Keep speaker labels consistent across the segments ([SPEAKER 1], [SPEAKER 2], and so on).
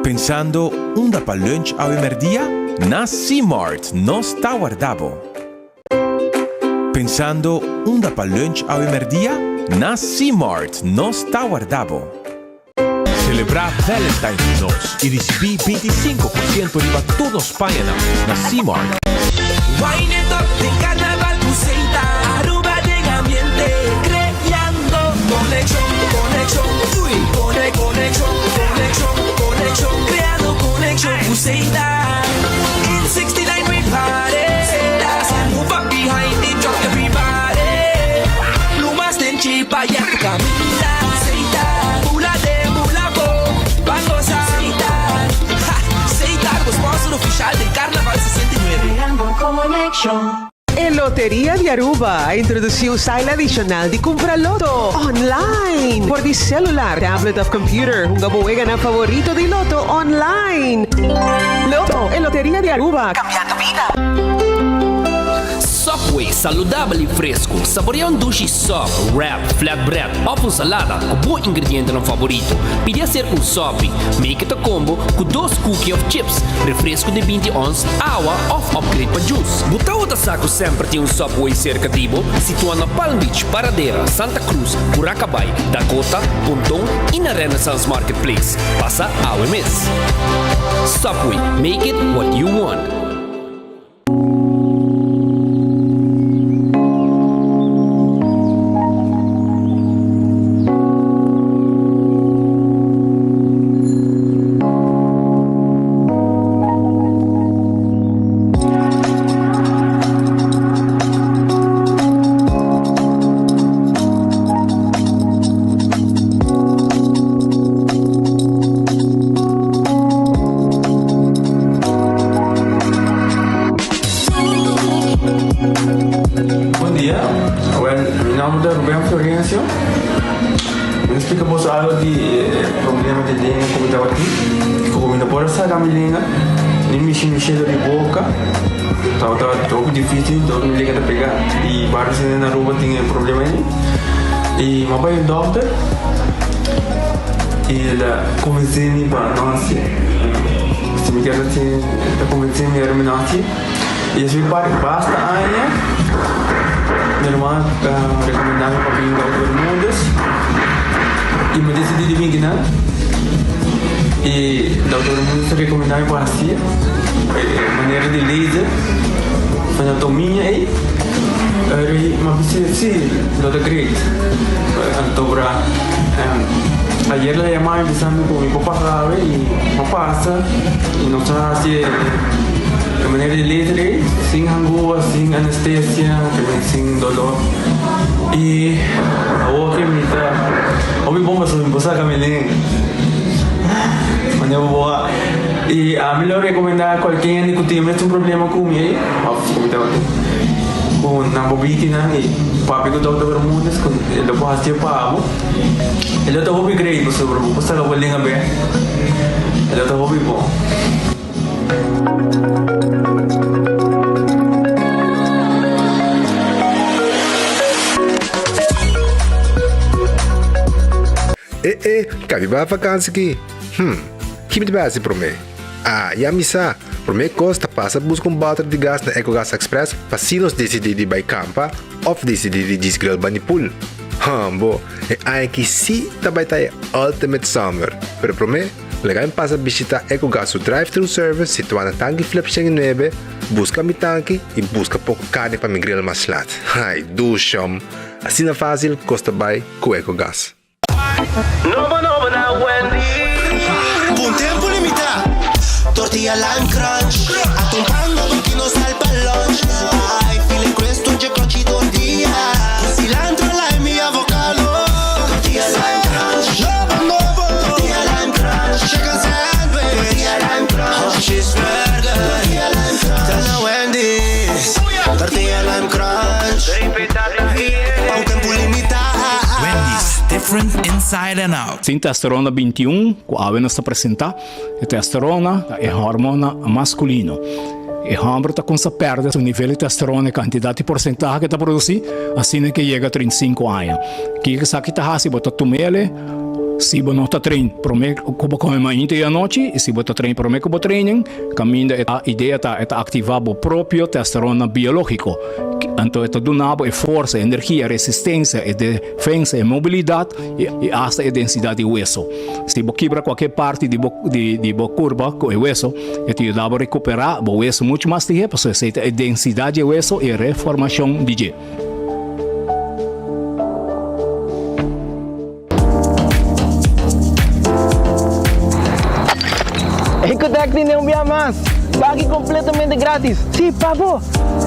[SPEAKER 1] Pensando unda pa lunch awe merdia? Na Seamart nos ta warda bo. Pensando unda pa lunch awe merdia? Na Seamart nos ta warda bo. Celebra Valentine's cu nos y ricibi 25% riba tur nos pañanan na Seamart.
[SPEAKER 2] Wine it up den carnaval cu Seita Aruba den ambiente creando conexion, conexion, uy, cone, conexion, conexion, conexion, creando conexion cu Seita In 69 we party Seita move up behind the drop everybody Plumas den chipa ya cu caminda Seita bula den bula bo ban goza Seita ha Seita bo sponsor oficial den Carnaval 69.
[SPEAKER 3] Creando conexion.
[SPEAKER 4] E Loteria di Aruba a introduci un style adicional di cumpra loto online por di celular, tablet of computer. Hunga bo weganan favorito di loto online. Loto, e Loteria di Aruba, cambiando bida.
[SPEAKER 5] Subway, saludabel y fresco. Saborea un dushi sub, wrap, flatbread of un salada cu bo ingredientenan favorito. Pidi acerca un sopi. Make it a combo cu dos cookie of chips, refresco di 20 ons, awa of upgrade pa juice. Bo tabata sa cu semper tin un Subway cerca di bo? Situa na Palm Beach, Paradera, Santa Cruz, Curacabai, Dakota, Ponton y na Renaissance Marketplace. Pasa awe mes. Subway, make it what you want.
[SPEAKER 6] Bon dia, well, mi nomber ta Ruben Florencio. Mi ta splika boso algo di e problema di lenga ku mi tabatin. Ku mi no por a saka mi lenga, ni mishi mishi dor di boka. Tabata hopi dificil, dor mi lenga ta pega. I varios hende na Aruba tin e problema ei. I mi a bai un dokter i el a konvensé mi pa no hasié. Si mi kier hasié, el a konvensé mi ora mi no hasié. I esei parti basta aña mi ruman a rekomendá mi pa bin Dokter Bermudez i mi a disidí di bin kinan. I Dokter Bermudez a rekomendá mi pa hasié e manera di laser anatomia ei. Mi a bisa si, lo ta great. Anto bra ayer el a yama mi bisa mi ku mi por pasa awe i mi a pasa i nos a hasi e manera di laser ei sin hangua, sin anestesia, sin dolor i awor ke mi ta hopi bon pasobra mi por saka mi lenga manera bo a i ami lo rekomenda kualke hende ku tin e mesun problema ku mi ei òf ku mi tabatin ku nan por bini nan i papia ku Dòkter Bermudez ku e lo por hasié pa bo e lo ta hopi great pasobra bo por saka bo lenga bèk e lo ta hopi bon.
[SPEAKER 7] E e, kabi bai vakansi ki? Hm, ki mi ta bai hasi promé? Ah, ya mi sa! Promé kos ta pasa buska un bòter di gas na Ecogas Express pa si nos disidí di bai kampa òf disidí di djis grill bani pool. Hòmbo, e aña aki sí ta bai ta e ultimate summer! Pero promé, Laga mi pasa bishita Ecogas su drive-thru service situá na Tanki Flip 109, buska mi tanki i buska poko karni pa mi grill mas lat. Ai, dushom! Asina fásil kos ta bai ku Ecogas.
[SPEAKER 2] Nobo nobo na Wendy's.
[SPEAKER 8] Pa un tempu limitá, tortilla lime crunch. Ata un pan nobo ki no sal pa lunch. Ai, file crisp dje crunchy tortilla. Ku cilantro, lime i avocado. Tortilla lime crunch. Nobo nobo. Tortilla lime crunch. Chicken sandwich. Tortilla lime crunch. Cheeseburger. Tortilla lime crunch. Ta na Wendy's. Tortilla lime crunch. Pa un tempu limitá.
[SPEAKER 9] Wendy's, different inside and out.
[SPEAKER 10] Sin testosterona 21 ku awe nos ta presentá. E testosterona ta e hormona maskulino. E hòmber ta kumsa pèrdè su nivel di testosterona, e kantidat i porsentahe ke ta produsí, asina ke yega 35 aña. Kiko esaki ta hasi? Bo ta tum'el. Si bo no ta train prome ku bo kome mainta i anochi i si bo ta train prome ku bo training, kaminda e idea ta e ta aktivá bo propio testosterona biológiko. Anto e ta duna bo e forsa, e energia, e resistensia, e defensa, e mobilidat i asta e densidat di weso. Si bo kibra kualke parti di bo di bo kurpa ku e weso, e ta yuda bo rekuperá bo weso muchu mas lihé pasobra esei ta e densidat di e weso i e reformashon di dje.
[SPEAKER 6] Ecotec tin un bia mas! Baki completamente gratis! Sí, pa bo!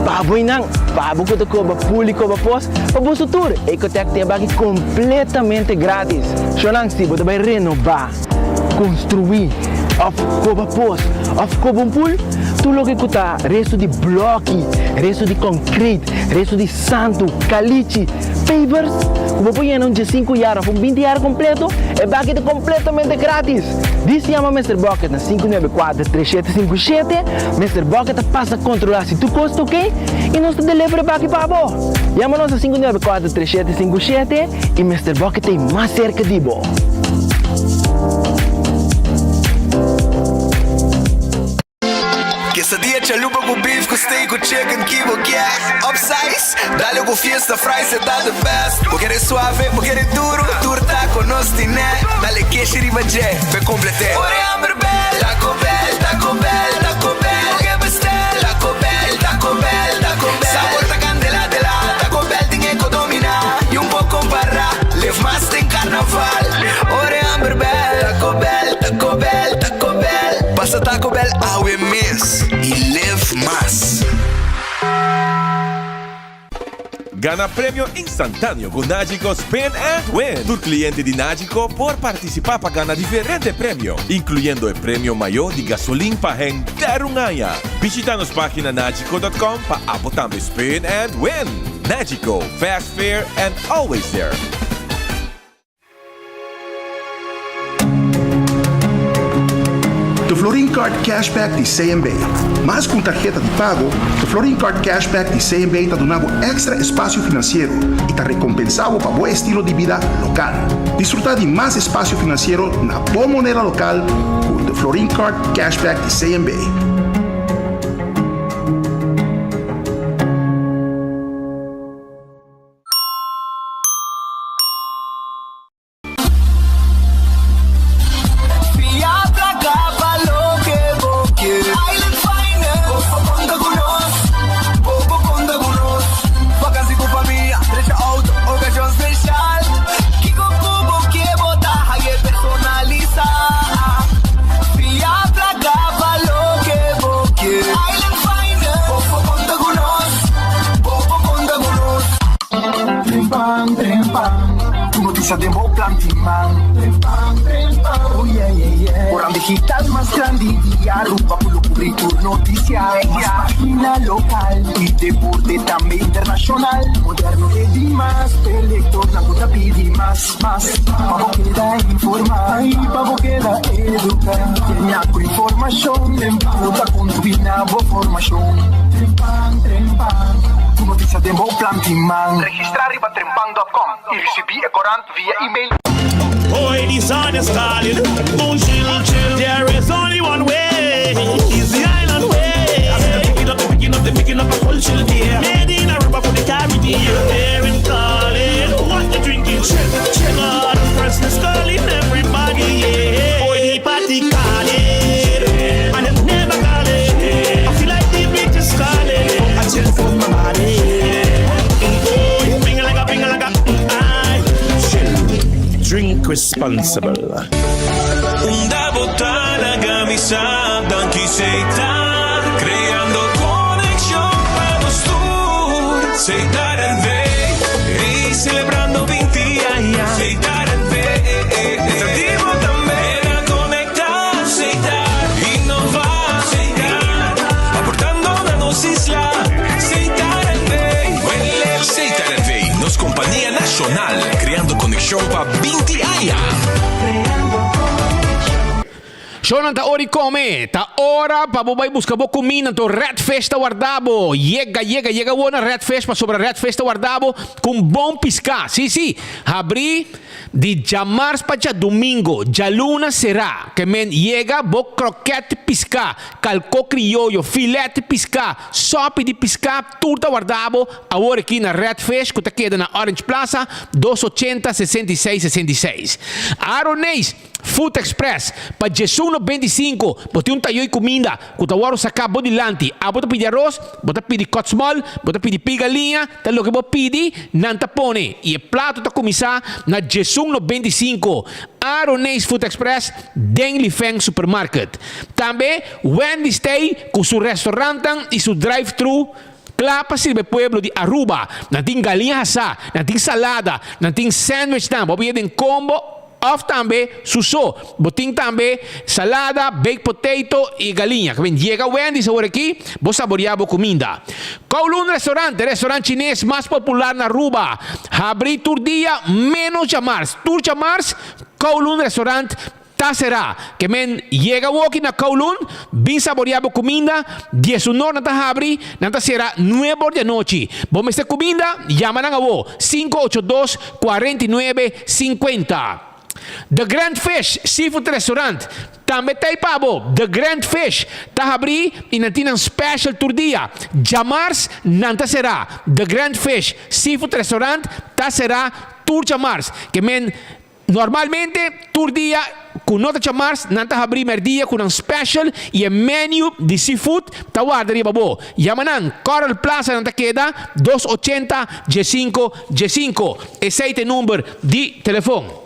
[SPEAKER 6] Pa bo y nan! Pa bo cu ta coba pool y coba pos, pa boso tur! Ecotec tin e baki completamente gratis! Shownan, si bo ta bay renoba, construi, of coba pos, of coba un pool, tur loke cu ta resto di bloki, resto di concrete, resto di santu, kalichi, pavers, ku bo por yena un diesinku yar òf un binti yar kompleto, e baki ta kompletamente gratis! Dis yama Mister Bucket na 594 3757, Mister Bucket ta pasa kontrolá si tur kos ta okey i nos ta deliver e baki pa bo! Yama nos na 594 3757 i Mister Bucket ta ei mas serka di bo!
[SPEAKER 2] Quesadilla chalupa cu beef cu steak cu chicken ki bo kier Upsize, dale cu fiesta fries e ta the best Bo kere suave, bo kere duro, tur taco nos tine Dale keshi riba dje, p'e complete Ora e hamber bel, Taco Bell, Taco Bell, Taco Bell Bo ke bestel, Taco Bell, Taco Bell, Taco Bell Sabor ta candela de la, Taco Bell tin e co domina Y un por compara, live mas den carnaval Ora e hamber bel, Taco Bell, Taco Bell, Taco Bell. Pasa Taco Bell awe mes y live mas.
[SPEAKER 1] Gana premio instantáneo ku Nagico Spin and Win! Tur kliente di Nagico por partisipá pa gana diferente premio, inkluyendo e premio mayó di gasolin pa henter un aña. Bishita nos página nagico.com pa abo tambe spin and win! Nagico, fast, fair and always there!
[SPEAKER 11] De Florin Card Cashback di CMB. Mas ku un tarheta di pago, de Florin Card Cashback di CMB ta duna bo èkstra espasio finansiero i ta rekompensá bo pa bo estilo di bida lokal. Disfrutá di mas espasio finansiero na bo moneda lokal ku de Florin Card Cashback di CMB.
[SPEAKER 2] Fia placa pa loke bo ke. Island Finance, bo por conta cu nos, bo por conta cu nos. Vakantie cu famia, drecha auto, ocasion special. Kico cu bo ke bo ta haye personalisa. Fia placa pa loke bo ke. Island Finance, bo por conta cu nos, bo por conta cu nos.
[SPEAKER 12] Trempan, trempan, ku notisia den bo plan tin man. Trempan, trempan, oh yeah, yeah, yeah. Koran digital mas grandi di Aruba ku lo kubri tur notisia. Mas pagina lokal i deporte tambe internashonal. Moderno e dimas, p'e lektornan ku ta pidi mas, mas. Pa bo keda informá i pa bo keda eduká. Tenia ku informashon ku ta kontribuí na bo formashon. Trempan, trempan, ku notisia den bo plan tin man.
[SPEAKER 13] Registrá riba trempan dòt kòm i risibí e korant via email.
[SPEAKER 9] Hoy di sun is calling, boom chill chill. There is only one way, is the island way. I said they picking up, they picking up, they picking up a full chill beer. Made in Aruba for the Caribbean. They're in calling, what you drinking? Chill, chill. God, freshness calling everybody, yeah. Hoy di party calling, and it never calling. I feel like the beach is calling, I chill for my body. Oh, ping like a ping like a, I chill. Drink responsible.
[SPEAKER 2] Unda bo ta laga mi sa Danki Setar Creando conexion pa nos tur Setar NV Ey celebrando 20 aña Setar NV Ta di bo tambe Keda conecta Setar Innova Setar Aportando na nos isla Setar NV
[SPEAKER 1] Setar NV, nos compania nacional, creando conexion pa 20 aña.
[SPEAKER 14] Shonan, ta ora di come, ta ora pa bo bay busca bo cuminda, to Red Fish ta warda bo. Yega, yega, yega na Red Fish, pasobra Red Fish ta warda bo cu bon pisca. Si, habri di diamars pa diadomingo, dialuna sera. Kemen yega bo kroket pisca, calco crioyo, filet pisca, sopi di pisca, tur ta warda bo awor aki na Red Fish, cu ta keda na Orange Plaza, 280 66 66. Aroneis Food Express, pa 11,95, bo tin un tayo di cuminda, cu ta wordo saca bo dilanti. Ah, bo ta pidi aros, bo ta pidi kotsmol, bo ta pidi pigaliña, ta loke bo pidi, nan ta pone. E plato ta cuminsa na 11,95. Aroneis Food Express, den Lifeng Supermarket. Tambe, Wendy's t'ey, cu su restaurant y su drive-thru, cla pa sirbi pueblo di Aruba. Nan tin galiña asa, nan tin salada, nan tin sandwich tambe. Bo pidi combo of tambe su so. Bo tin tambe salada, baked potato y galiña. Bin yega Wendy's awor aki, bo saborea bo cuminda. Kowloon Restaurant, restaurant chines mas popular na Aruba. Habri tur dia, menos diamars. Tur diamars, Kowloon Restaurant ta sera. Kemen yega aki na Kowloon, bin saborea bo cuminda, 11 or nan ta habri, nan ta sera 9 or di anochi. Bo mester cuminda, yama nan awo, 582 49 50. The Grand Fish Seafood Restaurant. Tambe t'ey pa bo. The Grand Fish. Ta habri y nan tin special tur dia. Diamars nan ta sera. The Grand Fish Seafood Restaurant ta sera tur diamars. Kemen normalmente tur dia cu no ta diamars nan ta habri merdia cu un special y e menu di seafood ta warda riba bo. Yama nan Coral Plaza nan ta keda 280 G5 G5. Esey ta e number di telefon.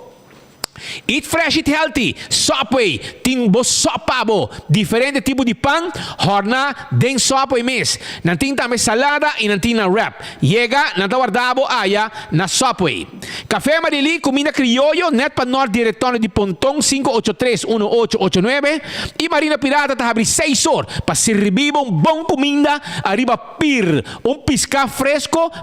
[SPEAKER 14] Eat fresh, eat healthy. Subway, tin bo sop pa bo. Diferente tipo di pan, horna, den Subway mes. Nan tin tambe salada y nan tin wrap. Yega, nan ta warda bo aya na Subway. Café Marili, cuminda crioyo, net pa nort di rotonde di Ponton 583-1889. Y Marina Pirata ta habri 6 or pa sirbi un bon cuminda ariba pier. Un pisca fresco.